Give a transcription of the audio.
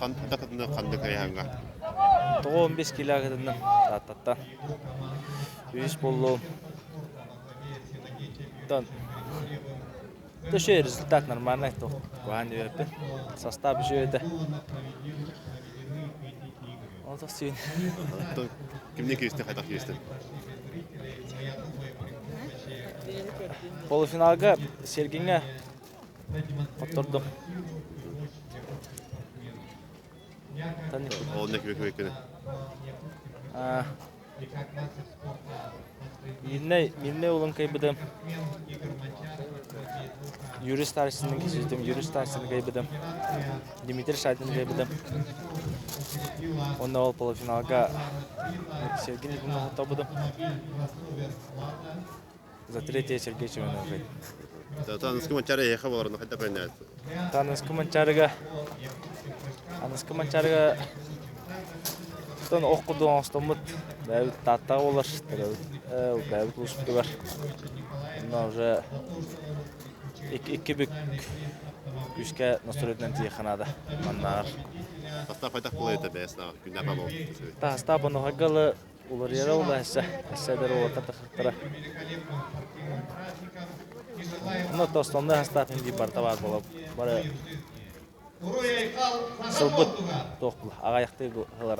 Ханна кытынна ханнык хайаһаҥҥа? 95 кило кытынным Тааттаттан. Үһүс буоллум. Оттон Еще результат нормальный, то куһаан диэбэппин. Состав үчүгэй этэ. Ол тахсыын. Оттон кимнин киирстин, хайдах киирстин? Полуфиналга Сергиҥҥэ хоттордум. Ол не кими кими Мирнэй, Мирнэй улан кайбытым. Юрий Старостинны кисүтүм, Юрий Старостинны кайбытым. Дмитрий Шатин кайбытым. Онно ол полуфиналга Сергей Липунов хотторбутум. За третье Сергей Семенов. Таныскы Манчаары эһиэхэ болорун хайда пэннээт? Таныскы Манчаарыга Аныскы Манчаарыга тон ох курдук оҥостоммут бэйэбит Тааттаҕа буолар төрөөбүт бэйэбит улууспутугар онно уже икки бүк күүскэ настройтынан тиийиэххэ наада маннааҕар. Састаап хайдах буолай это бэйэс күннээх баба Састаап онуһарга ылы уларыйара ула эссе эссе эдэр уолаттар тахсыттара. Онно основной састаап индии барыта баар буола бары Сылбыт туох аҕайахтыы ылар.